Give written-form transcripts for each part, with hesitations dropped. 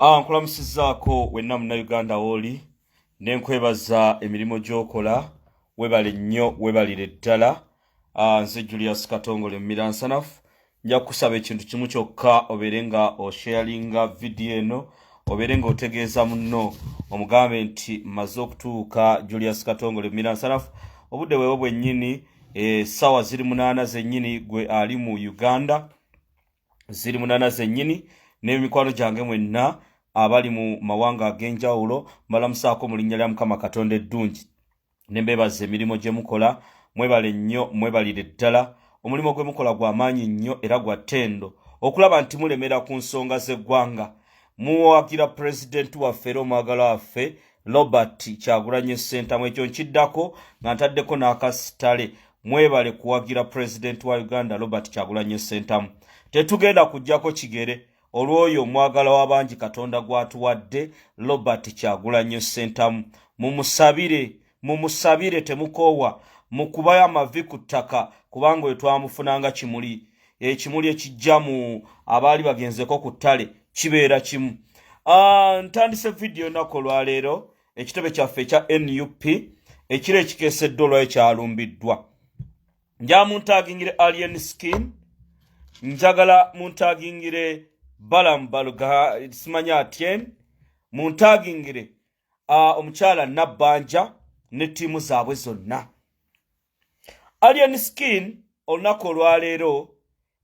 Nkulamusizaako wenna Munnayuganda wooli, ne nkwebaza emirimu gy'okola. Webale nnyo, webalire ddala. Nze Julius Katongole Mumiransanafu. Nja kukusaba ekintu kimu kyokka, obeere nga osharinga vidiyo eno, obeere nga otegeeza munno, omugambe nti mmaze okutuuka. Julius Katongole Mumiransanafu, obudde bwewo bwennyini, essaawa ziri 8 zennyini. Gwe ali mu Uganda, ziri 8 zennyini. N'emikwano gyange mwenna abali mu mawanga ag'enjawulo, mbalamusaako mu linnya lya Mukama Katonda eddungi, ne mbeebaza emirimu gye mukola. Mwebale nnyo, mwebalire ddala. Omulimu gwe mukola gwa maanyi nnyo era gwa ttendo, okulaba nti mulemera ku nsonga z'eggwanga, muwagira pulezidenti waffe era omwagala waffe Robert Kyagulanyi Ssentamu. Ekyo nkiddako nga ntaddeko n'akasitale. Mwebale kuwagira pulezidenti wa Uganda Robert Kyagulanyi Ssentamu. Tetugenda kuggyako kigere olw'oyo omwagala w'abangi Katonda gw'atuwadde, Robert Kyagulanyi Ssentamu. Mumusabire, mumusabire, temukoowa, mukubayo amavi ku ttaka, kubanga oyo twamufunanga kimuli, ekimuli ekijja mu abaali bagenzeko ku ttale kibeera kimu. Ntandise vidiyo ennaku olwaleero. Ekitebe kyaffe ekya NUP ekiro ekikeeseddwa olwayo kyalumbiddwa. Njagala muntagingire Alien Skin, njagala muntagingire Balam Baluga, simanya Atien, muntagingire omukyala Nabbanja ne ttiimu zaabwe zonna. Alien Skin olunaku olwaleero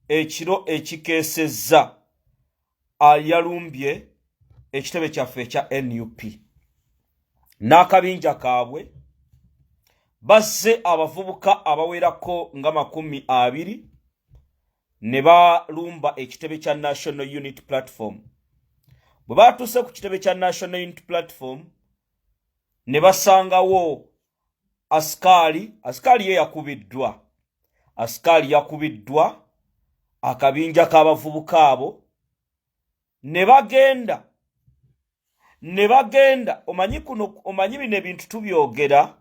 ekiro ekikeesezza yalumbye ekitebe kyaffe ekya NUP n'akabinja kaabwe. Bazze abavubuka abawerako nga 20 ne balumba ekitebe kya National Unity Platform. Bwe batuuse ku kitebe kya National Unity Platform ne basangawo asikaali. Asikaali ye yakubiddwa, asikaali yakubiddwa akabinja k'abavubuka abo ne bagenda ne bagenda. Omanyi kuno, omanyi bino ebintu tubyogera,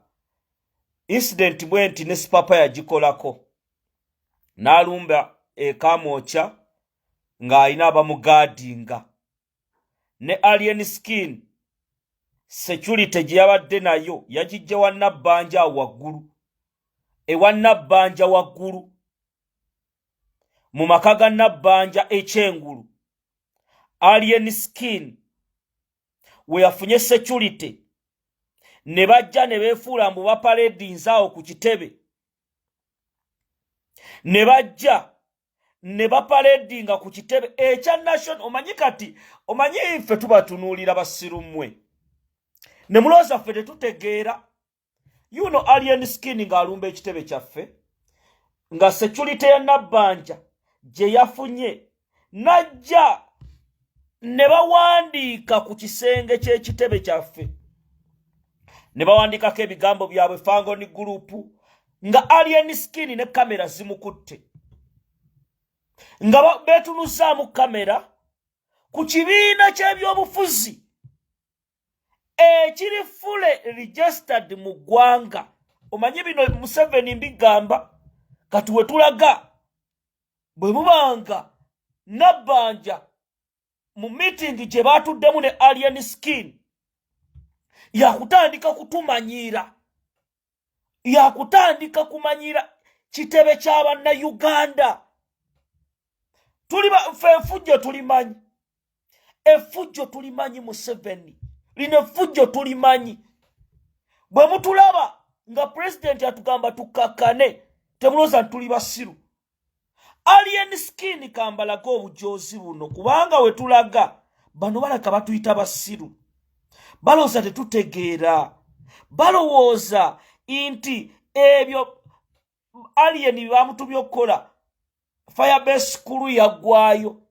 incident bwe nti ne Sipapa yagikolako n'alumba ekamwokya ng'alina abamugaadinga. Ne Alien Skin security gye yabadde nayo yagijja wa Nabbanja awo waggulu, ewa Nabbanja waggulu mu maka ga Nabbanja ekyengulu. Alien Skin we yafunye security ne bajja ne beefuula mbu bapaledinze awo ku kitebe, ne bajja ne bapaledinga ku kitebe ekya National. Omanyi kati, omanyi ffe tubatunuulira basiru mmwe ne mulowooza ffe tetutegeera. Yuno Alien Skin ng'alumba ekitebe kyaffe nga security ya Nabbanja gye yafunye, najja ne bawandiika ku kisenge ky'ekitebe kyaffe, ne bawandiikako ebigambo byabwe, Fangoni Group, nga Alien Skin ne kamera zimukutte nga beetunuzaamu kamera ku kibiina ky'ebyobufuzi ekiri fully registered mu ggwanga. Omanyi bino Museveni mbigamba kati we tulaga bwe bubanga Nabbanja mu meeting gye baatuddemu ne Alien Skin yakutandika kutumanyiira, yakutandika kumanyira kitebe ky'Abannayuganda. Tuli ffe efujjo tulimanyi, efujjo tulimanyi. Museveni, lino efujjo tulimanyi. Bwe mutulaba nga pulezidenti atugamba tukakkane, temulowooza nti tuli basiru. Alien Skin kambalaga obujozi buno, kubanga we tulaga bano balaka batuyita basiru, balowooza tetutegeera, balowooza nti ebyo Alien bye bamutumye okukola, firebase kulu yaggwayo.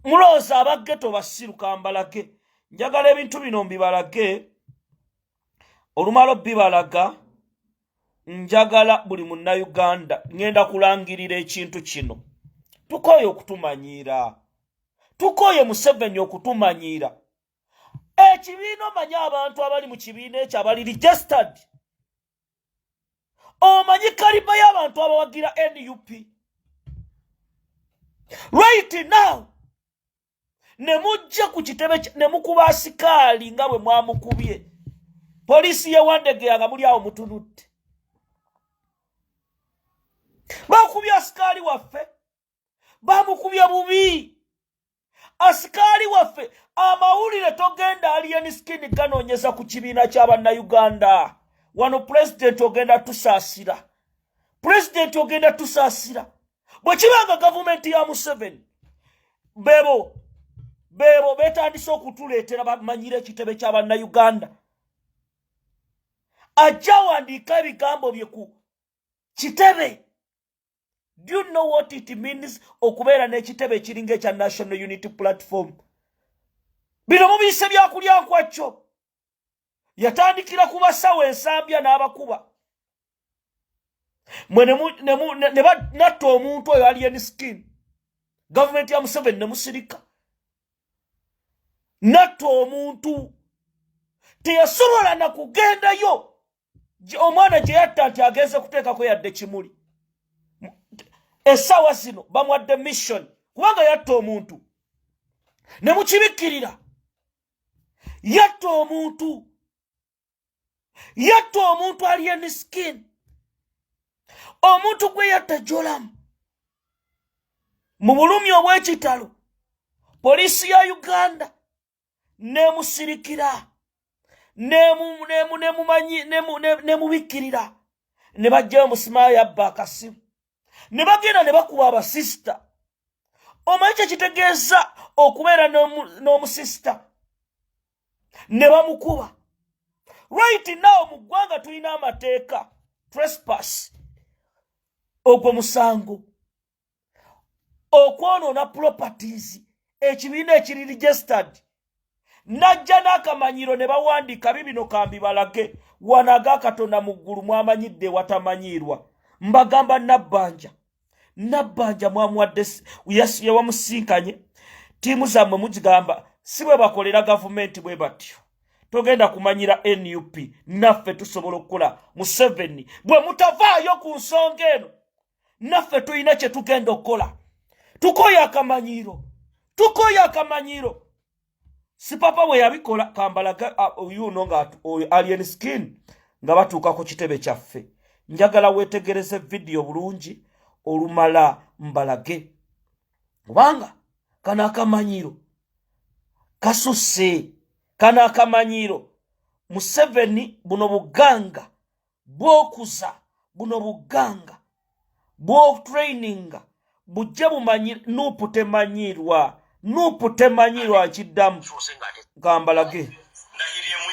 Mulowooza abaggeto basiru. Kambalage, njagala ebintu bino mbibalage. Olumala bibalaga, njagala buli Munnayuganda, ŋŋenda kulangirira ekintu kino. Tukooye okutumanyiira, tukooye Museveni okutumanyiira ekibiina. Omanyi abantu abali mu kibiina ekyo abali registered? Omanyi caliber y'abantu abawagira NUP right now? Ne mujja ku kitebe ne mukuba asikaali nga bwe mwamukubye. Poliisi ye Wandegeya nga muli awo mutunudde. Bakubye asikaali waffe, bamukubye bubi. Asikaali waffe amawulire togenda Alien Skin ganoonyeza ku kibiina kya Bannayuganda. Wano pulezidenti ogenda tusaasira, pulezidenti ogenda tusaasira. Bwe kiba nga gavumenti ya Museveni bebo bebo betandise okutuleetera bamanyire ekitebe kya Bannayuganda, ajja awandiika ebigambo bye ku kitebe. Do you know what it means okubeera n'ekitebe ekiringa ekya National Unity Platform? Bino mubiyise byakulya nkwakyo. Yatandikira ku basawo ensambya n'abakuba mwe ne banatta omuntu oyo Alien Skin. Gavumenti ya Museveni ne musirika. Natta omuntu teyasobola na kugendayo omwana gye yatta nti agenze kuteekako yadde kimuli. Essaawa zino bamuwadde mission kubanga yatta omuntu ne mukibikkirira. Yatta omuntu, yatta omuntu Alien Skin. Omuntu gwe yatta Jolamu mu bulumi obw'ekitalo, poliisi ya Uganda nemusirikira, nemubikkirira, ne bajjayo musimayo yabba akasimu ne bagenda ne bakuba abasisita. Omanyi kyekitegeeza okubeera n'omusisita ne bamukuba? Right now mu ggwanga tulina amateeka, trespass ogwo musango, okwonoona properties ekibiina ekiri registered. Najja n'akamanyiro ne bawandiika bibino. Kambibalage wano agakatonda mu ggulu mwamanyidde watamanyiirwa. Mbagamba Nabbanja, Nabbanja mwamuwadde, yawamusinkanye ttiimu zammwe, mugigamba si bwe bakolera gavumenti bwe batyo. Togenda kumanyira NUP, naffe tusobola okukola. Museveni, bwe mutavaayo ku nsonga eno, naffe tulina kye tugenda okukola. Tukoye akamanyiiro, tukoye akamanyiiro. Sipapa bwe yabikola. Kambalaga yuno nga oyo Alien Skin nga batuuka ku kitebe kyaffe. Njagala weetegereze vidiyo bulungi olumala mbalage, kubanga kano akamanyiiro kasusse. Kano akamanyiiro Museveni, buno buganga bwokuza, buno buganga bwotraininga bujje bumanyi. NUP temanyirwa, NUP temanyirwa. Nkiddamu, kambalage,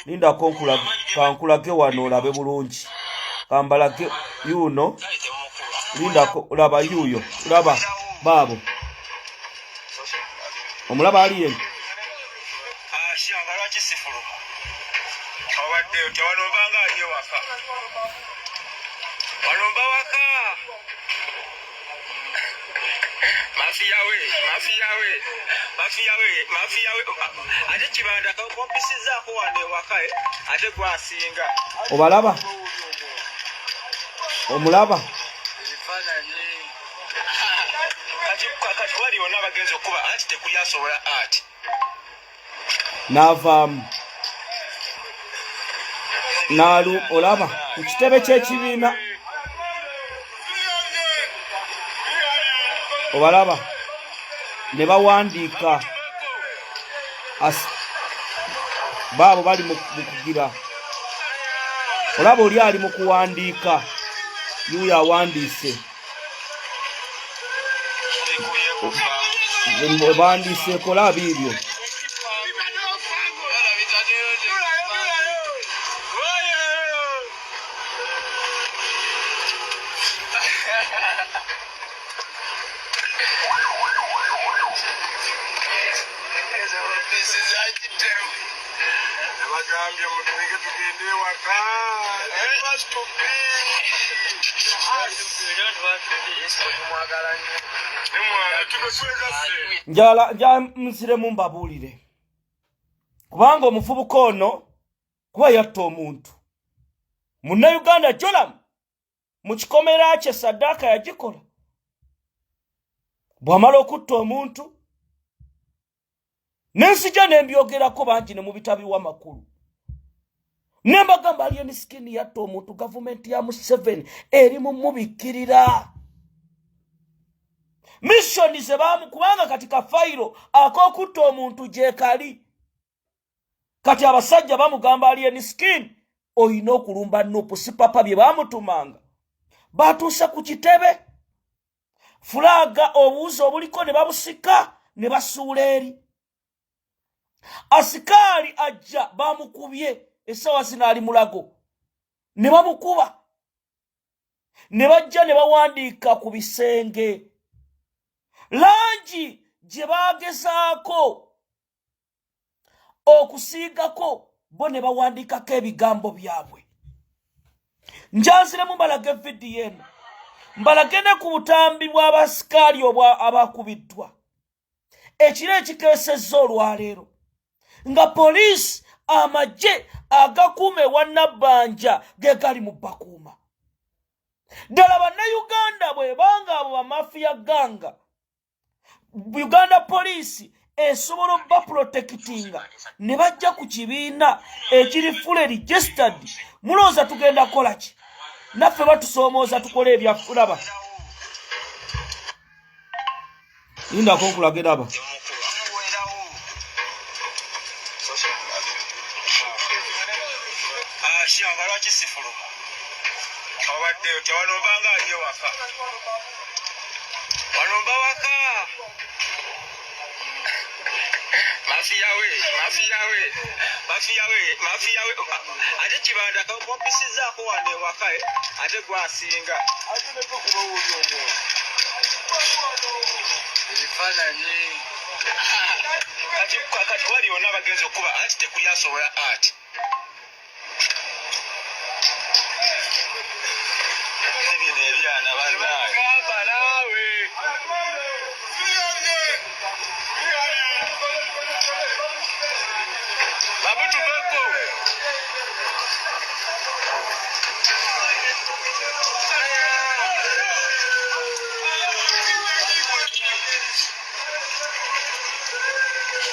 lindako nkulage, kankulage wano olabe bulungi. Kambalage yuno, lindako, laba yuuyo, laba baabo, omulaba Alien. Ashanga lwaki sifuluma? Obadde otya? Wano mbanga ali ewaka, wano mba waka. Mafiya we, mafiya we, mafiya we, mafiya we. Ate kibanda kompisizaako wano ewaka, eh? Ate gwasinga. Obalaba, omulaba. Ebifaananyi kati wali bonna bagenza okuba anti tekuli asobola ati. N'avaamu naalu, olaba ku kitebe ky'ekibiina, obalaba ne bawandiika baabo bali mu kugira. Olaba oli ali mu kuwandiika, yuyo awandiise, bandiiseeko, laba biibyo. Bagambye mutuleke tugende ewaka. Mwagala nnyo. Njala nja nziremu mbabuulire, kubanga omuvubuka ono kuba yatta omuntu Munnayuganda Jolam mu kikomera kye, saddaaka yagikola. Bw'amala okutta omuntu Nenzija nembyogerako bangi ne mubitabiwa makulu, ne mbagamba Alien Skin yatta omuntu, gavumenti ya Museveni eri mu mubikkirira missioni ze baamu, kubanga kati kafayiro ak'okutta omuntu gyekali. Kati abasajja bamugamba Alien Skin olina okulumba NUP, si papa bye bamutumanga. Batuuse ku kitebe, fulaaga obuwuzi obuliko ne babusika ne basuula eri. Asikaali ajja bamukubye, essaawa zino ali Mulago, ne bamukuba ne bajja ne bawandiika ku bisenge langi gye baagezaako okusiigako bo ne bawandiikako ebigambo byabwe. Njanziremu mbalage vidiyo eno, mbalage ne ku butambi bw'abasikaali obwa abakubiddwa ekiro ekikeesezza olwaleero, nga poliisi amagye agakuuma ewa Nabbanja ge gali mu bakuuma. Ddala Bannayuganda bwebanga abo bamafiya ganga, Uganda poliisi esobola obaprotekitinga ne bajja ku kibiina ekiri fully registered, mulowooza tugenda kukola ki? Naffe batusoomooza tukole ebyafulaba. Lindako nkulage, laba. Shamba lwaki sifuluma? Obadde otya? Wano mbanga ali ewaka, wano mba waka. Mafiya we, mafiya we, mafiya we, mafiya we, ate kibanda kampisizaako wano ewaka, eh, ate gwasinga ebifaananyi. Kati wali yonna bagenza okuba anti tekuli asobola art bino ebyana bannange naawe. Babutubeko.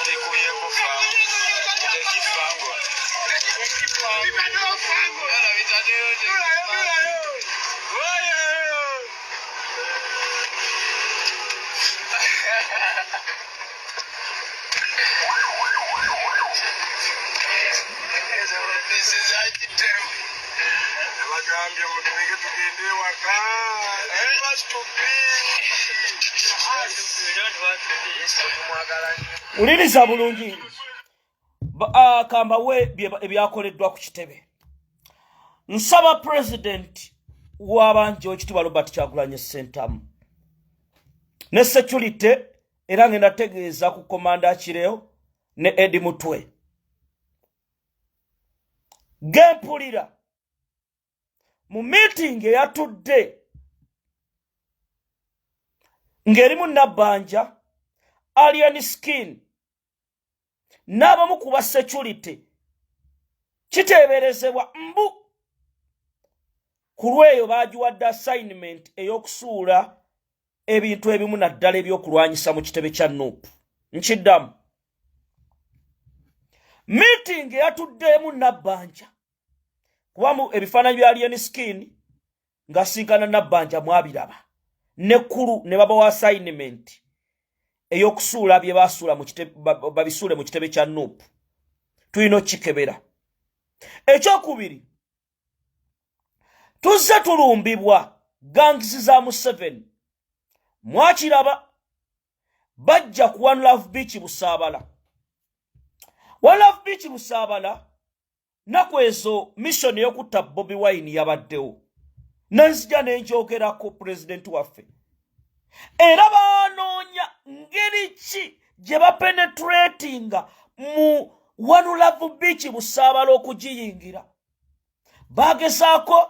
Ndikubyeko fango. Ndeki fango. Nabagambye mutuleke tugende ewaka. We don't want to be. Wuliriza bulungi. Kambawe ebyakoleddwa ku kitebe. Nsaba Pulezidenti w'abangi owekitiibwa Robert Kyagulanyi Ssentamu ne security, era ngenda tegeeza ku komanda Kireo ne Edi Mutwe gempulira mu meeting eyatudde ng'erimu Nabbanja, Alien Skin n'abamu ku ba security. Kiteeberezebwa mbu ku lweyo baagiwadde assignment ey'okusuula ebintu ebimu, naddala ebyokulwanyisa mu kitebe kya NUP. Nkiddamu, meeting eyatuddeemu Nabbanja, kubamu ebifaananyi bya Alien Skin ng'asinkana Nabbanja mwabiraba nekkulu, ne babawa assignment ey'okusuula bye basuula babisuule mu kitebe kya NUP. Tulina okukikebera. Ekyokubiri, tuzze tulumbibwa gangs za Museveni. Mwakiraba bajja ku One Love Beach Busaabala. One Love Beach Busaabala, naku ezo mission ey'okutta Bobi Wine yabaddewo, nenzija nenjogerako pulezidenti waffe, era banoonya ngeri ki gye bapenetratinga mu One Love Beach Busaabala okugiyingira. Bagezaako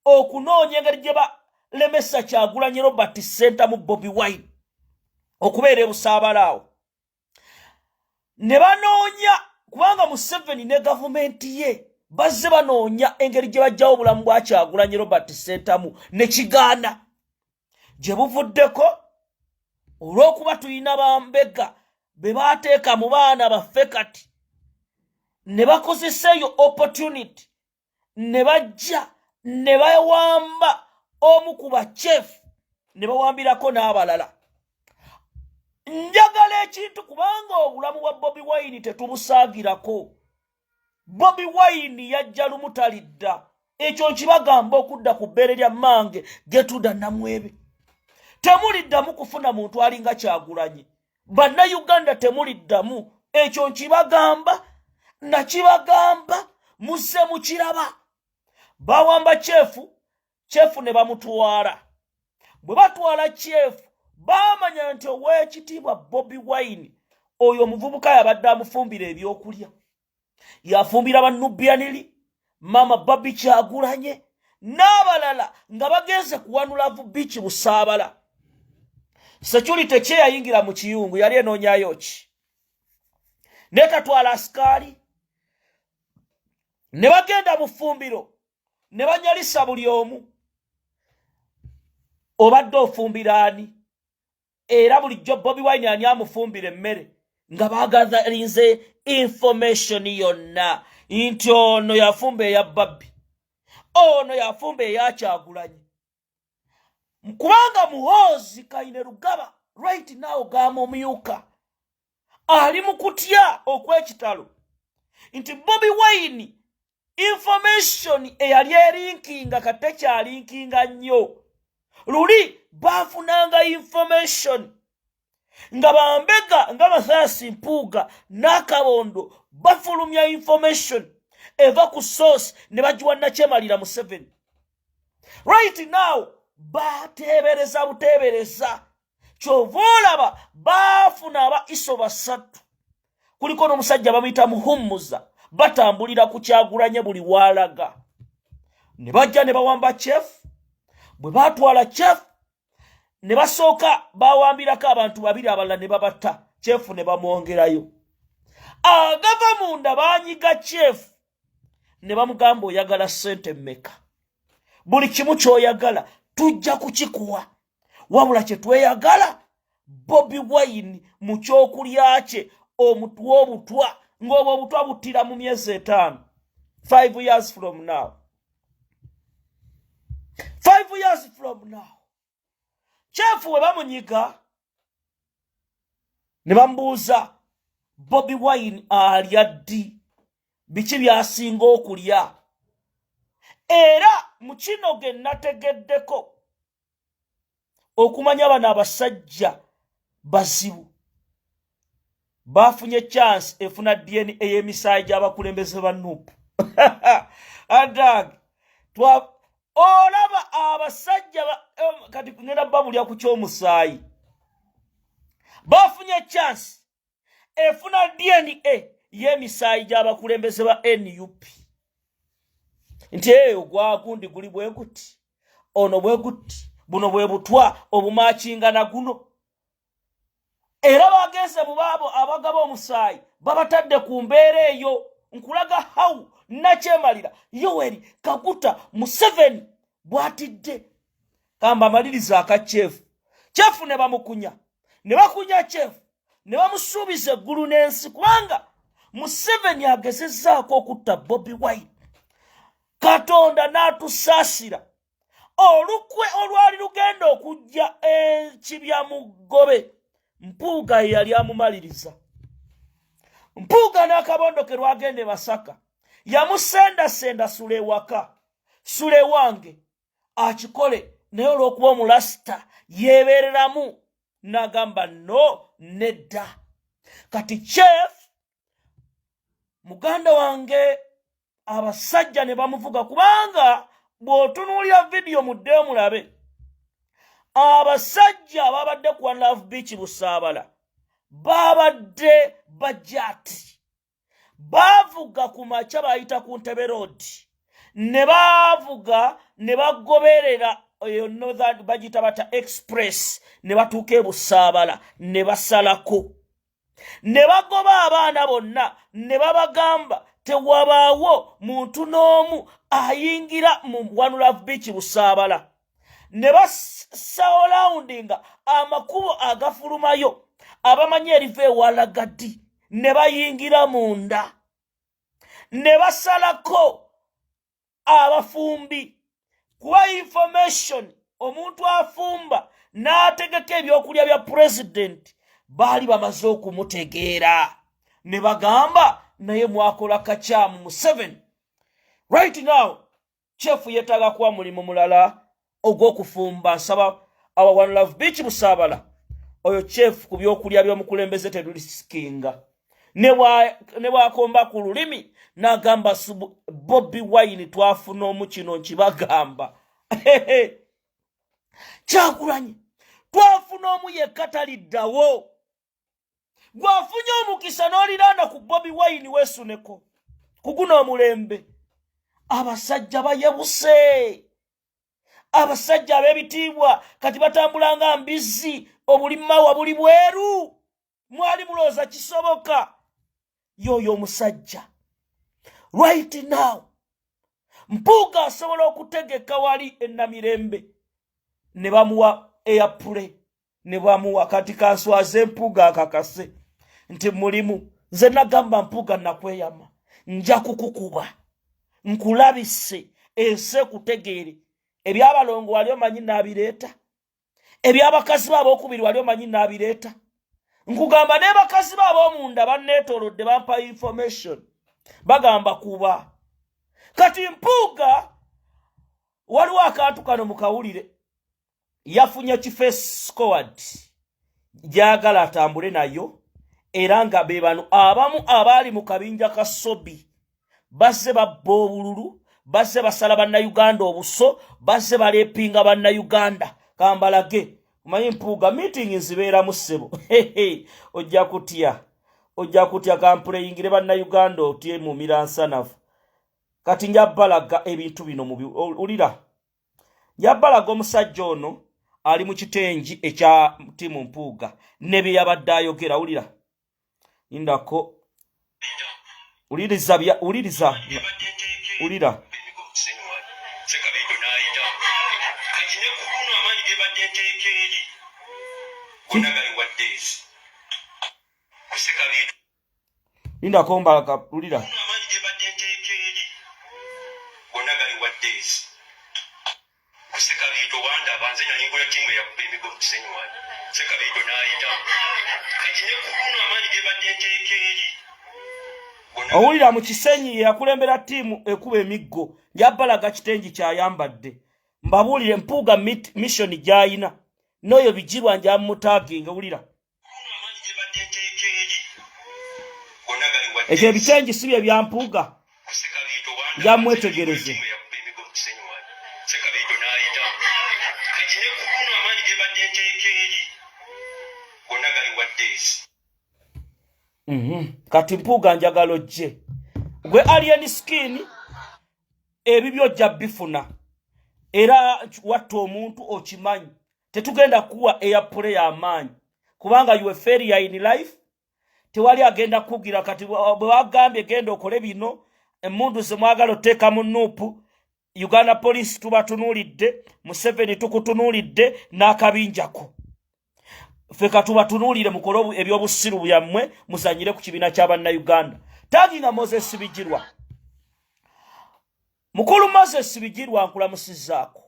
okunoonya engeri gye balemesa Kyagulanyi Robert Ssentamu Bobi Wine okubeera ebusaabala awo, ne banoonya, kubanga Museveni ne gavumenti ye bazze banoonya engeri gye bajjawo obulamu bwa Kyagulanyi Robert Ssentamu ne kigaana. Gye buvuddeko, olw'okuba tulina bambega be baateeka mu baana baffe kati ne bakozesa eyo opportunity ne bajja ne bawamba omu ku bachefu ne bawambirako n'abalala. Njagala ekintu kubanga obulamu bwa Bobi Wine tetubusaagirako. Bobi Wine yajja lumu talidda, ekyo nkibagamba okudda ku bbeere lya mmange getuda Namwebe. Temuliddamu kufuna muntu alinga Kyagulanyi. Bannayuganda temuliddamu, ekyo nkibagamba, nakibagamba, muzze mukiraba. Bawamba kyefu, kyefu ne bamutwala. Bwe batwala kyefu baamanya nti ow'ekitiibwa Bobi Wine oyo omuvubuka yabadde amufumbira ebyokulya, yafumbira banubyaniri maama Babi Kyagulanye n'abalala nga bagenze kuwanulavu biiki Busaabala. Security kyeyayingira mu kiyungu yali enoonyayo ki naye tatwala asikaali ne bagenda mu ffumbiro ne banyalisa buli omu. Obadde ofumbira ani? Era bulijjo Bobi Wine ani amufumbira emmere? Nga bagalinze information yonna nti ono yafumba eya Babbi, ono yafumba eya Kyagulanyi, kubanga Muhoozi Kaine Rugaba right now gamumyuka ali mu kutya okw'ekitalo nti Bobi Wine information eyali erinkinga kati tekyalinkinga nnyo. Luli bafunanga information nga bambega nga Mathias Mpuuga n'akabondo bafulumya information eva ku source ne bagiwa nakyemalira Museveni. Right now bateebereza buteebereza. Kyova olaba baafuna aba ISO basatu, kuliko n'omusajja bamuyita Muhummuza, batambulira ku Kyagulanye buli waalaga. Ne bajja ne bawamba chef. Bwe batwala chef ne basooka bawambirako abantu babiri abalala ne babatta, chef ne bamwongerayo. Agava munda banyiga chef ne bamugamba, oyagala ssente mmeka? Buli kimu ky'oyagala tujja kukikuwa, wabula kye tweyagala Bobi Wine mu kyokulya kye omutwe obutwa, ng'obwo obutwa buttira mu myezi 5, 5 years from now, 5 years from now. Chef we bamunyiga ne bamubuuza Bobi Wine alya ddi, biki byasinga okulya. Era mu kino ge nategeddeko okumanya bano abasajja bazibu, bafunye chance efuna DNA ey'emisaayi gy'abakulembeze ba NUP. Adag olaba abasajja kati ngenda babulya ku ky'omusaayi. Bafunye chance efuna DNA y'emisaayi gy'abakulembeze ba NUP nti eyo gwagundi guli bwe guti, ono bwe guti, buno bwe butwa obumakinga na guno. Era bagenze mu baabo abagaba omusaayi babatadde ku mbeera eyo. Nkulaga how nakyemalira Yoweri Kaguta Museveni bw'atidde. Kamba amaliriza aka chefu. Chefu ne bamukunya, ne bakunya chefu ne bamusuubiza eggulu n'ensi, kubanga Museveni agezezzaako okutta Bobi Wine. Katonda n'atusaasira, olukwe olwali lugenda okujja ekibya mu ggobe, Mpuuga ye yali amumaliriza. Mpuuga n'akabondo ke lwagenda e Masaka yamusendasenda, sula ewaka, sula ewange akikole, naye olw'okuba omulasita yeebeereramu n'agamba no nedda. Kati chef muganda wange abasajja ne bamuvuga, kubanga bw'otunuulira vidiyo muddeyo mulabe abasajja ababadde ku One Love Beach Busaabala babadde bajati bavuga ku makya, bayita ku Ntebe Road ne bavuga ne bagoberera eyo Northern bagiyita bata Express ne batuuka e Busaabala ne basalako ne bagoba abaana bonna ne babagamba tewabaawo muntu n'omu ayingira mu One Love Beach Busaabala, ne basaolawundinga amakubo agafulumayo. abamanyi eriva ewalagadi ne bayingira munda ne basalako abafumbi kuba information omuntu afumba n'ategeka ebyokulya bya pulezidenti baali bamaze okumutegeera ne bagamba naye mwakola kakyamu Museveni. Right now chef yeetaaga kuwa mulimu mulala ogw'okufumba. Nsaba awa One Love Beach Busaabala oyo chef ku byokulya by'omukulembeze terulisikinga ne bwakomba ku lulimi n'agamba Bobi Wine twafuna omu. Kino nkibagamba, Kyagulanyi twafuna omu yekka taliddawo. Gwafunye omukisa n'oliraana ku Bobi Wine, weesuneko ku guno omulembe. Abasajja bayebuse, abasajja ab'ebitiibwa kati batambula nga mbizzi, obulimawa buli bweru. Mwali mulowooza kisoboka? Yoyo omusajja right now Mpuuga asobola okutegeka wali enamirembe ne bamuwa airplay ne bamuwa. Kati kanswaze Mpuuga akakase nti mulimu. Nze nagamba Mpuuga, nakweyama nja kukukuba nkulabise ensi ekutegeere. Ebyabalongo wali omanyi n'abireeta, ebyabakazi be abookubiri wali omanyi n'abireeta. Nkugamba ne bakazi be ab'omunda banneetoolodde, bampa information, bagamba kuba kati Mpuuga waliwo akantu kano mukawulire. Yafunye kife squad gyagala atambule nayo, era nga be bano abamu abaali mu kabinja ka Sobi, bazze babba obululu, bazze basala Bannayuganda obuso, bazze baleepinga Bannayuganda. Kambalage. Omanyi Mpuuga meeting nzibeeramu ssebo, ojja kutya, ojja kutya. Kampuleyingire Bannayuganda otye mu miransanafu. Kati nja balaga ebintu bino ulira, nja balaga omusajja ono ali mu kitengi ekya team Mpuuga ne bye yabadde ayogera. Wulira, lindako, wuliriza, wuliriza, wulira. Sekabiito n'ayita kati ne ku luno amaanyi gebadde nteeka eri gonna gali waddeezi ku Sekabiito. Lindako mbalaga, wulira. Amaanyi gebadde nteeka eri gonna gali waddeezi ku Sekabiito. Wandaba nze nali nkola ttiimu eyakuba emigo mu kisenyi wano. Sekabiito n'ayita kati ne ku luno amaanyi gebadde nteeka eri gonna Owulira, mu Kisenyi ye yakulembera ttiimu ekuba emiggo. Njabalaga kitengi kyayambadde, mbabuulire Mpuuga mission gy'ayina n'oyo Bigirwa njamutaginga. Wulira. Amaanyi gebadde nteeka eri gonna gali waddeezi Ekyo ebitengi si bye bya Mpuuga. Ku Sekabiito wandaba Njamwetegereze. ttiimu eyakuba emigo mu kisenyi wano. Sekabiito n'ayita kati ne ku luno amaanyi gebadde nteeka eri gonna gali waddeezi. Kati Mpuuga njagala ojje gwe Alien Skin, ebibyo ojja bifuna. Era watta omuntu okimanyi, tetugenda kuwa airplay amaanyi kubanga you a failure in life. Tewali agenda kugira. Kati bwe bagambye genda okole bino, emundu zemwagala oteeka mu NUP, Uganda Police tubatunuulidde, Museveni tukutunuulidde n'akabinjako. Ffe katubatunuulire mukole ebyobusiru byammwe, muzanyire ku kibiina kya Bannayuganda. Taginga Moses Bigirwa, mukulu Moses Bigirwa, nkulamusizaako.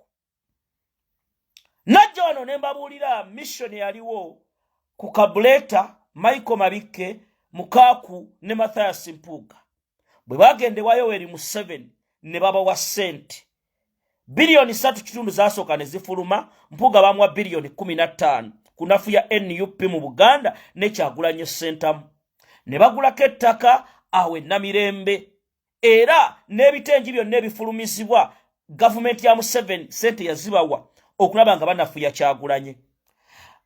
Najja wano ne mbabuulira mission yaliwo ku Kabuleta, Michael Mabikke, Mukaaku ne Mathias Mpuuga bwe bagenda ewa Yoweri Museveni ne babawa ssente 3.5 biliyoni zasooka ne zifuluma. Mpuuga bamuwa 15 biliyoni ku nafu ya NUP mu Buganda ne Kyagulanyi Ssentamu ne bagulako ettaka awo enamirembe, era n'ebitengi byonna ebifulumizibwa gavumenti ya Museveni sente yazibawa okulaba nga banafuya Kyagulanye.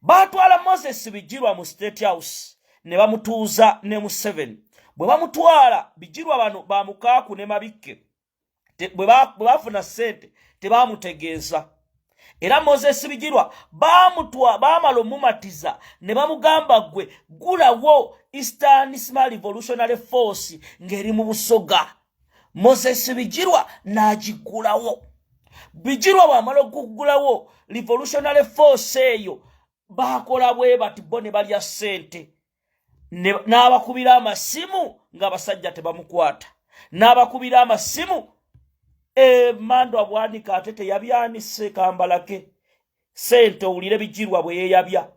Baatwala Moses Bigirwa mu State House ne bamutuuza ne Museveni. Bwe bamutwala Bigirwa, bano bamukaaku ne Mabikke bwe bafuna ssente tebamutegeeza. Era Moses Bigirwa bamutwa, bamala omumatiza ne bamugamba, gwe gulawo Eastern Small Revolutionary Force ng'eri mu Busoga. Moses Bigirwa n'agigulawo. Bigirwa bw'amala okugulawo Revolutionary Force eyo Bakola bwe bati bo ne balya ssente n'abakubira amasimu ng'abasajja tebamukwata, n'abakubira amasimu emandwa bwanika ate teyabyanise kambalake sente. Owulire Bigirwa bwe yeeyabya.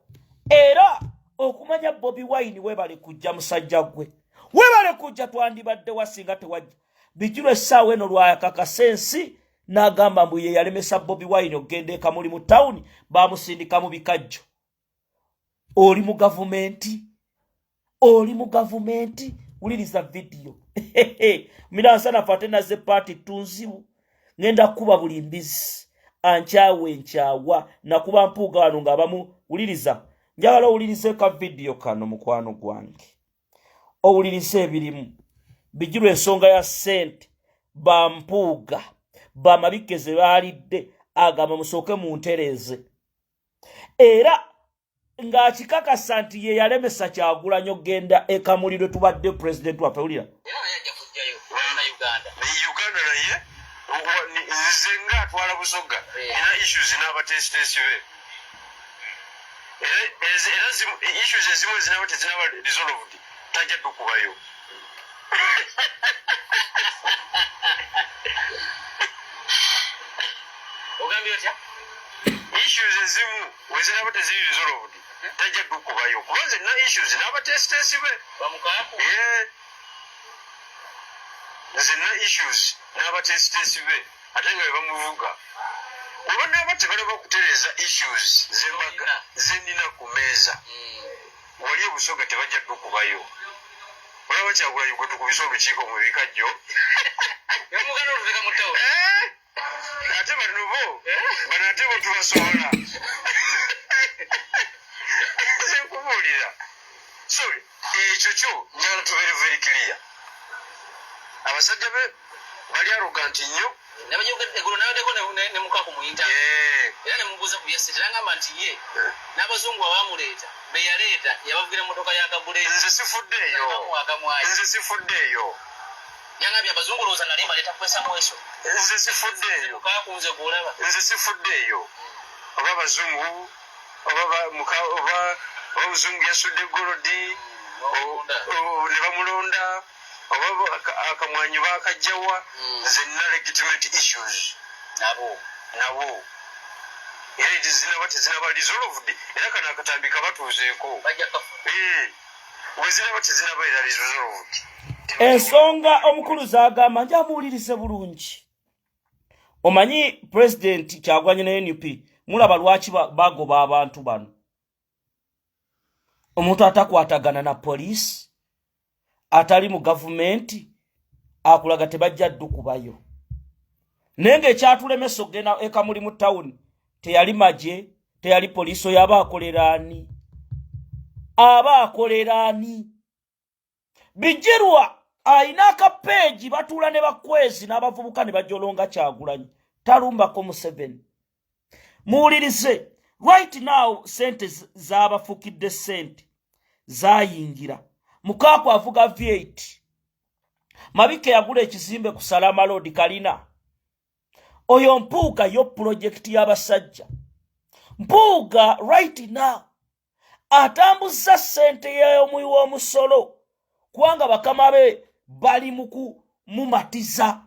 Era okumanya Bobi Wine, webale kujja musajja gwe, webale kujja. Twandibadde wasinga tewajja. Bigirwa essaawa eno lwakakasa ensi n'agamba mbu ye yalemesa Bobi Wine okugenda ekamuli mu tawuni, bamusindika mu bikajjo. Oli mu gavumenti, oli mu gavumenti. Wuliriza vidiyo miransanafu ate naze paati tunzibu. Ngenda kukuba buli mbizi ankyawa enkyawa nakuba Mpuuga wano ng'abamu. Wuliriza, njagala owulirize ka vidiyo kano, mukwano gwange, owulirize ebirimu. Bigirwa ensonga ya ssente bampuuga bamabikke ze baalidde, agamba musooke muntereeze, era ng'akikakasa nti ye yalemesa Kyagulanyi okugenda ekamuli lwe tubadde pulezidenti waffe. Wulira. Uganda naye nze nga atwala Busoga, nina issues n'abateesiteesi be, era issues ezimu ezinaba tezinaba resolved tajja dukubayo. Ogambye otya? Issues ezimu wezinaba teziri resolved tajja dukubayo, kuba nze nina issues n'abateesiteesi be. Bamukaaku. Nze nina issues n'abateesiteesi be, ate nga bebamuvuga. Oba naaba tebalaba kutereeza issues zembaga zenina ku meeza wali ebusoga, tebajja dukubayo. Olaba Kyagulanyi gwe tukubisa olukiiko mu bikajjo. Yamugana olubeka mu tawuni. Ate bano bo, bano ate bo tubasobola. Nze nkubuulira, so ekyo kyo njagala tubeere very clear. Abasajja be bali arrogant nnyo. Eggulo nabaddeko ne Mukaaku muyinta era ne mubuuza ku byasente, nagamba nti ye n'abazungu abamuleeta be yaleeta yabavugira motoka ya kabuleezi. Nze sifuddeeyo. Akamwayi. Nze sifuddeeyo. Yangambye abazungu lowooza nali mbaleeta kwesa mweso. Nze sifuddeeyo. Mukaaku nze gwolaba. Nze sifuddeeyo oba abazungu oba omuzungu yasudde gold ne bamulonda, oba akamwanyi bakajjawa. Nze nina legitimate issues nabo. Nabo, era ezinaba tezinaba resolved, era kano akatambi kabatuuzeeko. Bajja kafuna. Bwe zinaba tezinaba era resolved. Ensonga omukulu z'agamba njamuwulirize bulungi. Omanyi Pulezidenti Kyagulanyi ne NUP, mulaba lwaki bagoba abantu bano. Omuntu atakwatagana na poliisi, atali mu gavumenti, akulaga tebajja ddukubayo. Naye ng'ekyatulemesa okugenda ekamuli mu tawuni teyali magye, teyali poliisi. Oyo aba akolera ani? Aba akolera ani? Bigirwa ayina akapeegi, batuula ne bakwezi n'abavubuka ne bajolonga Kyagulanyi, talumbako Museveni. Muwulirize, right now sente zabafukidde, sente zayingira. Mukaaku avuga V8. Mabike yagula ekizimbe ku Salama Road, kalina. Oyo Mpuuga yo pulojekiti y'abasajja. Mpuuga right now atambuza ssente y'omuwi w'omusolo, kubanga bakama be bali mu kumumatiza.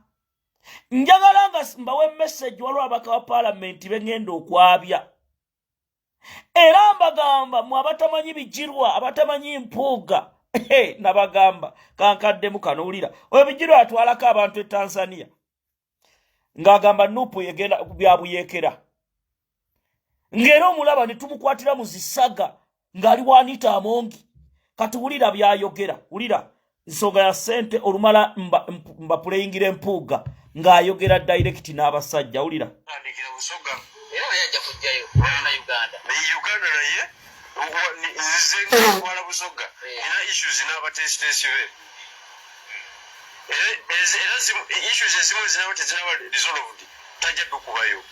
Njagala nga mbawe message. Waliwo abaka wa paalamenti beŋŋenda okwabya, era mbagamba mwe abatamanyi Bigirwa, abatamanyi Mpuuga, nabagamba kankaddemu kano. Wulira oyo Bigirwa atwalako abantu e Tanzania ng'agamba NUP egenda byabuyeekera, ng'era omulaba ne tumukwatira mu zisaga ng'ali wanita Amongi. Kati wulira byayogera, wulira nsonga ya ssente. Olumala mbapuleyingira Empuuga ng'ayogera direct n'abasajja. Wulira. Andikira Busoga. Era naye ajja kujjayo na Uganda. Uganda naye nze ntwala Busoga, nina issues n'abateesiteesi be, era issues ezimu ezinaba tezinaba resolved tajja dukubayo.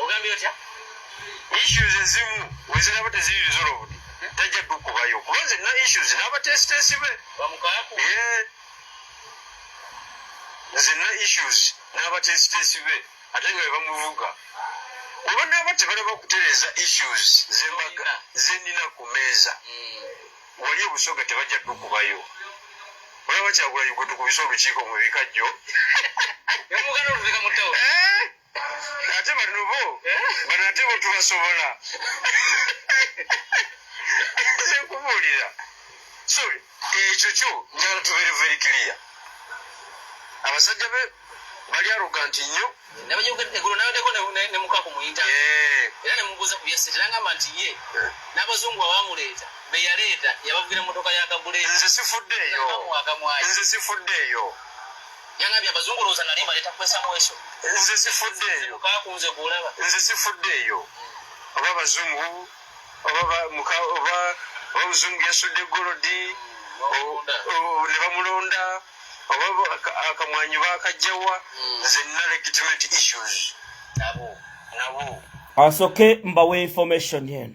Ogambye otya? Issues ezimu wezinaba teziri resolved tajja dukubayo, kuba nze nina issues n'abateesiteesi be. Bamukaaku. Nze nina issues n'abateesiteesi be, ate nga be bamuvuga. Oba naaba tebalaba kutereeza issues zembaga zenina ku meeza, wali ebusoga tebajja dukubayo. Olaba Kyagulanyi gwe tukubisa olukiiko mu bikajjo, eh? Ate bano bo, eh? Bano ate bo tubasobola. Nze nkubuulira, so ekyo kyo njagala tubeere very clear. Abasajja be bali arrogant nnyo. Eggulo nabaddeko ne mukaku muyita, eh. Era ne mubuuza ku bya ssente, nangamba nti ye eh. N'abazungu abamuleeta be yaleeta yabavugira mmotoka ya kabuleeta. Nze sifuddeeyo, nze sifuddeeyo. Yangambye abazungu olowooza nali mbaleeta kwesa mweso. Nze sifuddeeyo. Kakunze gwolaba. Nze sifuddeeyo oba abazungu oba oba omuzungu yasudde golodi ne bamulonda oba akamwanyi bakajjawa. Nze nina legitimate issues nabo nabo. Asoke mbawe information eno,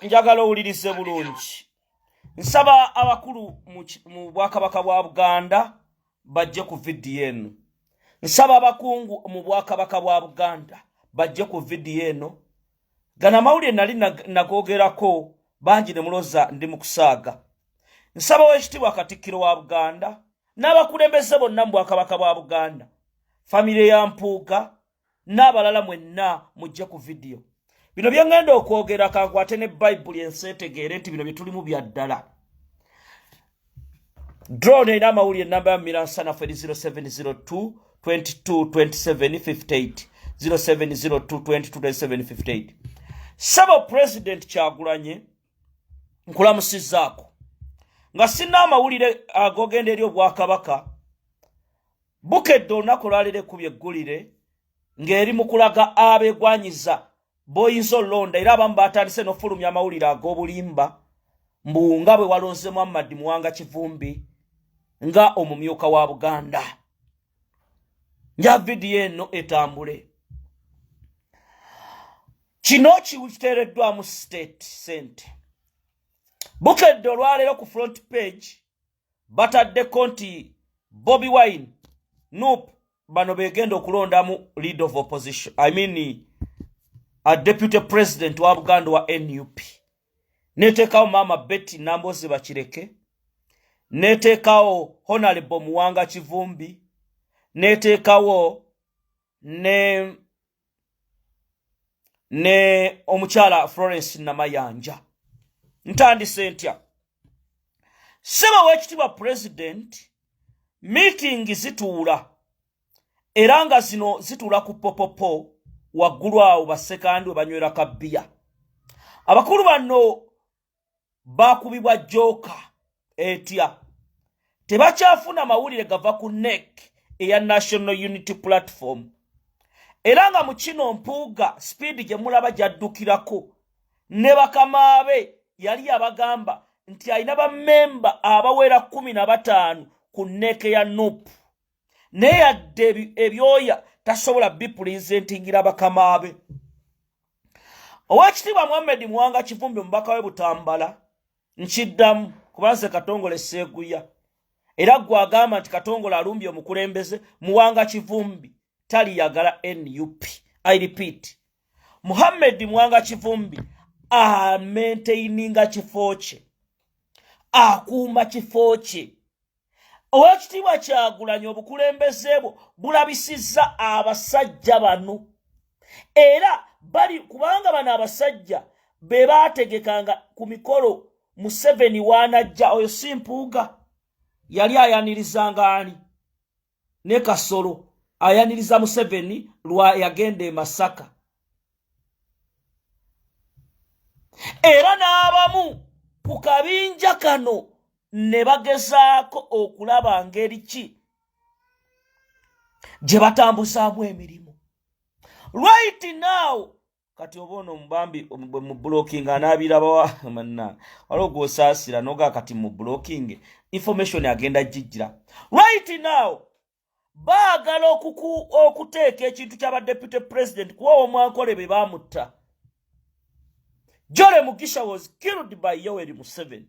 njagala owulirize bulungi. Nsaba abakulu mu bwakabaka bwa Buganda bajje ku vidiyo eno. Nsaba abakungu mu bwakabaka bwa Buganda bajje ku vidiyo eno. Gano amawulire nali nagogerako bangi ne muloza ndi mu kusaaga. Nsaba w'ekitiibwa Katikkiro wa Buganda n'abakulembeze bonna mu bwakabaka bwa Buganda, famire ya Mpuuga n'abalala mwenna mujje ku vidiyo. Bino bye ŋŋenda okwogera, kankwate ne Bayibuli ensi etegeere nti bino bye tulimu bya ddala. Drone erina amawulire, namba ya miransanafu eri 0702 22 27 58, 0702 22 27 58. Sebo President Kyagulanye, nkulamusizaako nga sinna amawulire agogenda eri obwakabaka. Bukedde olunaku olwaleero ekubye eggulire ng'eri mu kulaga abeegwanyiza b'oyinza olonda, era abamu batandise n'ofulumya amawulire ag'obulimba mbu nga bwe walonze Muhammad Muwanga Kivumbi nga omumyuka wa Buganda. Nja vidiyo eno etambule. Kino kiteereddwamu state sente. Bukedde olwaleero ku front page bataddeko nti Bobi Wine, NUP, bano begenda okulondamu lead of opposition, I mean a deputy president wa Buganda wa NUP. Neteekawo Maama Betty Nambozi Bakireke, neteekawo Honorable Muwanga Kivumbi, neteekawo ne omukyala Florence Namayanja. Ntandise ntya? Ssebo w'ekitiibwa President, meeting zituula era nga zino zituula ku popopo waggulu awo bassekandi we banywera kabbiya. Abakulu bano bakubibwa joka etya? Tebakyafuna mawulire gava ku NEC eya National Unity Platform. Era nga mu kino Mpuuga speed gye mulaba gyaddukirako ne bakamaabe, yali yabagamba nti alina bammemba abawera 15 ku NEC ya NUP, naye yadde ebyoya tasobola bipulizentingira bakamaabe. Owekitiibwa Muhammed Muwanga Kivumbi, omubaka we Butambala, nkiddamu kuba nze Katongole seeguya, era gwe agamba nti Katongole alumbye omukulembeze, Muwanga Kivumbi taliyagala NUP. I repeat, Muhammed Muwanga Kivumbi amaintaininga kifo kye, akuuma kifo kye. Owekitiibwa Kyagulanyi, obukulembeze bwo bulabisizza abasajja bano, era bali kubanga bano abasajja be baategekanga ku mikolo Museveni waanajja. Oyo si Mpuuga yali ayanirizanga ani ne Kasolo ayaniriza Museveni lwa yagenda e Masaka, era n'abamu ku kabinja kano ne bagezaako okulaba ngeri ki gye batambuzaamu emirimu right now. Kati oba ono omubambi mu blocking anaabirabawa manna waliwo gwosaasira noga kati mu blocking information agenda gijjira. Right now baagala okuteeka ekintu kyaba deputy president kuba omwankole be bamutta. Jole Mugisha was killed by Yoweri Museveni.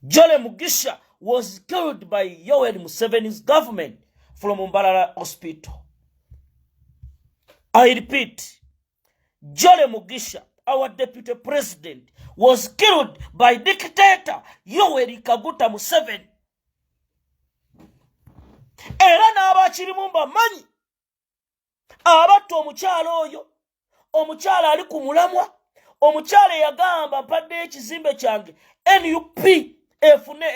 Jole Mugisha was killed by Yoweri Museveni's government from Mbarara Hospital. I repeat, Jolly Mugisha, our deputy president, was killed by dictator Yoweri Kaguta Museveni. Era n'abakirimu mbamanyi abatta omukyala oyo, omukyala ali ku mulamwa, omukyala eyagamba mpaddeyo ekizimbe kyange NUP efune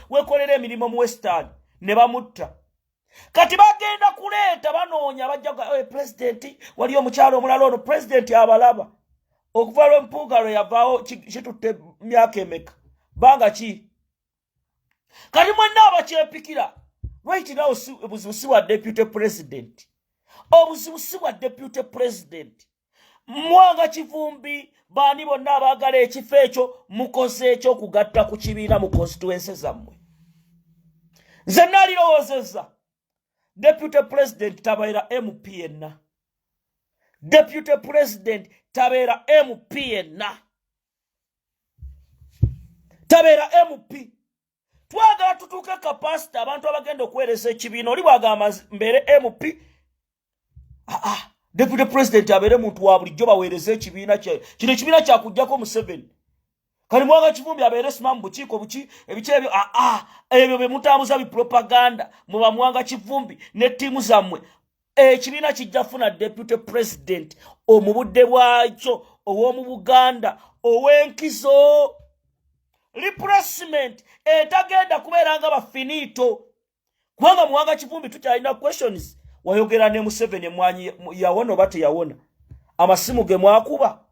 wekolera emirimu mu Western, ne bamutta. Kati bagenda kuleeta banoonya bajja pulezidenti, waliyo omukyala omulala ono pulezidenti abalaba okuva lwe Mpuuga lwe yavaawo, kitutte myaka emeka, banga ki? Kati mwenna abakyepikira right now, obuzibu si bwa deputy president, obuzibu si bwa deputy president Mwanga Kivumbi. Baani bonna abaagala ekifo ekyo, mukoze ekyo okugatta ku kibiina mu constituency zammwe. Nze naalirowoozezza deputy president tabeera MP yenna, deputy president tabeera MP yenna, tabeera MP. Twagala tutuuke capacity abantu abagenda okuweereza ekibiina. Oli bwagamba mbeere MP, aa deputy president abeere muntu wa bulijjo, baweereze ekibiina. Kino ekibiina kyakugjako Museveni. Kali Mwanga Kivumbi abeere simamu bukiiko buki ebiki ebyo, aa ebyo bye mutambuza bipropaganda muba Mwanga Kivumbi ne ttiimu zammwe. Ekibiina kijja funa deputy president omubudde bwakyo ow'omu Buganda ow'enkizo, replacement etagenda kubeera nga bafinito, kubanga Muwanga Kivumbi tukyalina questions. Wayogera ne Museveni, emwanyi yawona oba teyawona? Amasimu ge mwakuba,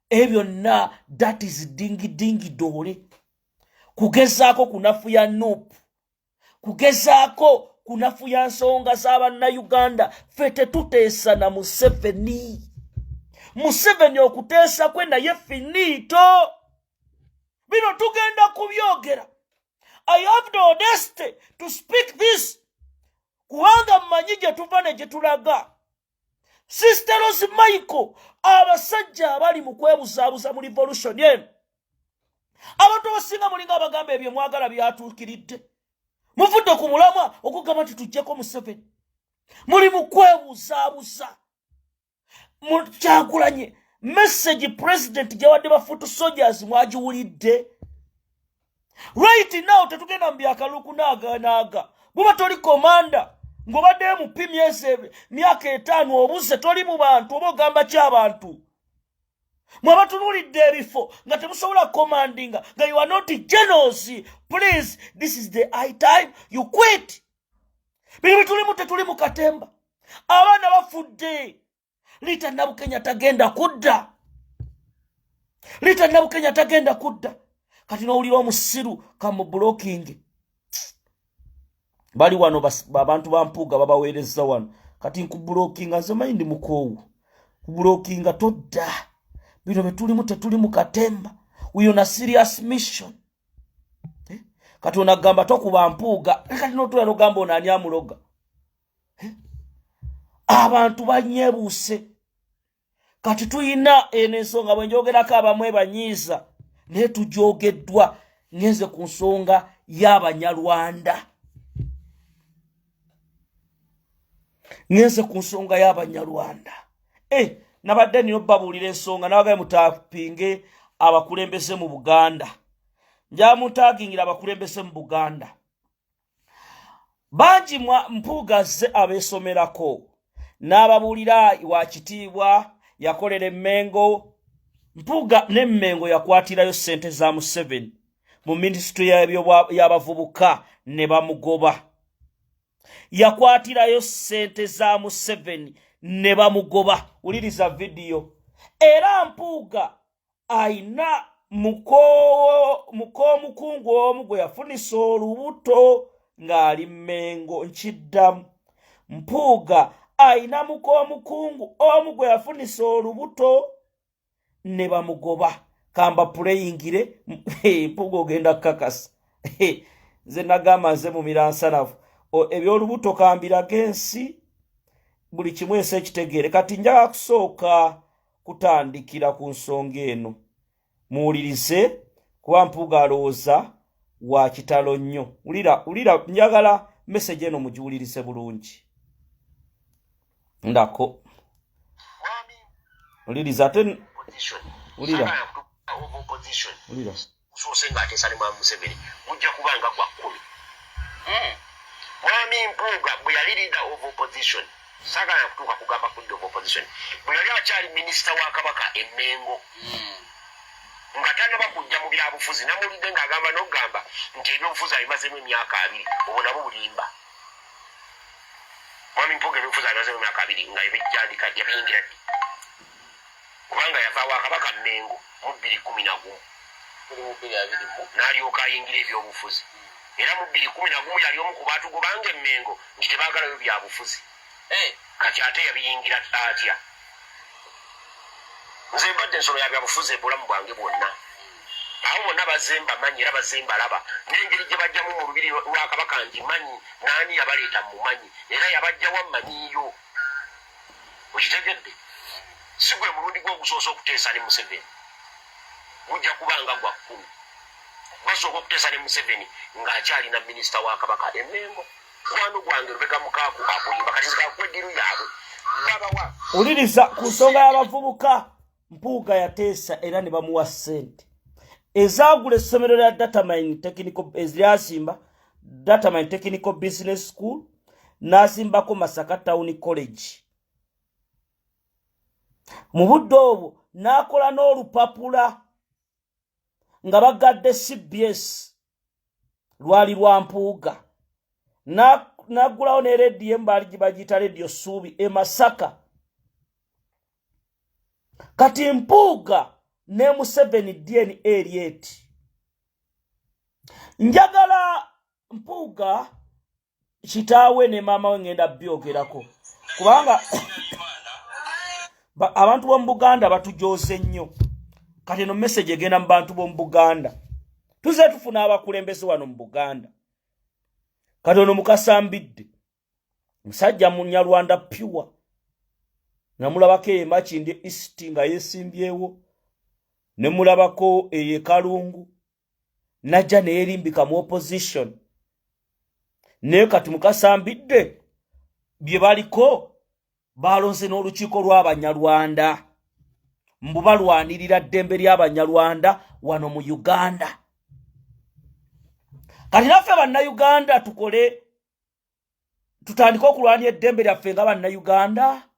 ebyo byonna, that is dingi dingi doole, kugezaako kunafuya NUP, kugezaako kunafuya nsonga z'abannayuganda. Ffe tetuteesa na Museveni. Museveni okuteesa kwe naye finito. Bino tugenda kubyogera. I have the audacity to speak this kubanga mmanyi gye tuva ne gye tulaga. Sister Rose Michael, abasajja abali mu kwebuzaabuza mu revolution eno, abantu abasinga mulinga abagamba ebyo mwagala byatuukiridde, muvudde ku mulamwa okugamba nti tuggyeko Museveni. Muli mu kwebuzaabuza. Kyakulanye message president gyawadde ba foot soldiers mwagiwulidde. Right now tetugenda mu byakaluku naaganaaga. Buba toli commander ng'obaddeyo mu p myezi myaka 5, obuze toli mu bantu, oba ogamba ki abantu? Mwabatunuulidde ebifo nga temusobola commandinga, nga you are not generals, please, this is the high time you quit. Bino byetulimu tetuli mu katemba. Abaana bafudde. Rita Nabukenya tagenda kudda, Rita Nabukenya tagenda kudda. Kati nowulira omusiru kamublocking bali wano, abantu ba Mpuuga babaweereza wano. Kati nkublockinga, nze manyi ndi mukoowu, kublockinga todda. Bino betulimu tetuli mu katemba, we on a serious mission. Eh? Kati onagamba tokuba Mpuuga, kati notula nogamba ono ani amuloga? Eh? Abantu banyebuuse. Kati tuyina eno ensonga bwe njogerako abamu ebanyiiza, naye tujogeddwa. Ngenze ku nsonga y'Abanyarwanda, ngenze ku nsonga y'Abanyarwanda. E, nabadde nina obabuulira ensonga, nabagaye mutapinge abakulembeze mu Buganda. Njamutagingira abakulembeze mu Buganda bangi. Mpuuga zze abeesomerako n'ababuulira wa kitiibwa yakolera Emmengo. Mpuuga n'Emmengo yakwatirayo ssente za Museveni mu minisitule y'abavubuka ne bamugoba. Yakwatirayo ssente za Museveni ne bamugoba. Wuliriza vidiyo. Era Mpuuga ayina muk'omukungu omu gwe yafunisa olubuto ng'ali Mmengo. Nkiddamu, Mpuuga ayina muk'omukungu omu gwe yafunisa olubuto ne bamugoba. Kamba puleyingire. Mpuuga ogenda kukakasa. Nze nagamba nze mumiransanafu ebyolubuto kambiraga ensi, buli kimu ensi ekitegeere. Kati njagala kusooka kutandikira ku nsonga eno, muwulirize, kuba Mpuuga alowooza Wa kitalo nnyo. Wulira, wulira, njagala message eno mugiwulirise bulungi. Ndako wuliriza ate wulira, wulira. Gusoose ng'ateesa ne Mwami Museveni gujja kuba nga gwa 10. Mwami Mpuuga bwe yali leader of opposition, saagala kutuuka kugamba ku leader of opposition, bwe yali akyali minisita wa Kabaka e Mmengo nga tannaba kujja mu byabufuzi, namuwulidde ng'agamba n'okugamba nti ebyobufuzi abimazemu emyaka 20. Obwo nabwo bulimba. Mwami Mpuuga ebyobufuzi abimazemu emyaka 20 nga ebijjandika yabiyingira ddi? Kubanga yava wa Kabaka Mmengo mu 2011 n'alyoka ayingira ebyobufuzi, era mu 2011 yali omu ku baatugobanga Emmengo nti tebaagalayo byabufuzi. Kati ate yabiyingira atya? Nze mbadde ensolo ya byabufuzi ebulamu bwange bwonna. Abo bonna bazze mbamanyi era bazze mbalaba, n'engeri gye bajjamu mu lubiri lwa Kabaka ngimanyi, n'ani yabaleeta mmumanyi, era yabajjawa mmanyiiyo. Okitegedde? Si gwe mulundi gwe ogusoose okuteesa ne Museveni, gujja kuba nga gwa 10. Basooka okuteesa ne Museveni ng'akyalina minisita wa Kabaka e Mmengo, mukwano gwange Lubega Mukaaku akuyimba. Kati nze eddiru yaabwe babawa. Wuliriza, ku nsonga y'abavubuka, Mpuuga yateesa era ne bamuwa ssente ezaagula essomero lya Datamine Technical, eziryasimba Datamine Technical Business School, n'asimbako Masaka Town College. Mu budde obwo n'akola n'olupapula nga bagadde CBS, lwali lwa Mpuuga. N'aggulawo ne rediyo emu bagiyita Rediyo Suubi e Masaka. Kati Mpuuga ne Museveni DNA eri eti. Njagala Mpuuga kitaawe ne maama we ngenda byogerako, kubanga abantu b'omu Buganda batujooze nnyo. Kati eno message egenda mu bantu b'omu Buganda. Tuze tufuna abakulembeze wano mu Buganda. Kati ono Mukasambidde musajja Munyarwanda pure, namulabako eyo Makindye East nga yeesimbyewo, ne mulabako eyo Ekalungu, najja neyerimbika mu opposition. Naye kati Mukasambidde bye baliko balonze n'olukiiko lw'Abanyarwanda mbu balwanirira ddembe ly'Abanyarwanda wano mu Uganda. Kati naffe Bannayuganda tukole, tutandike okulwanira eddembe lyaffe nga Bannayuganda.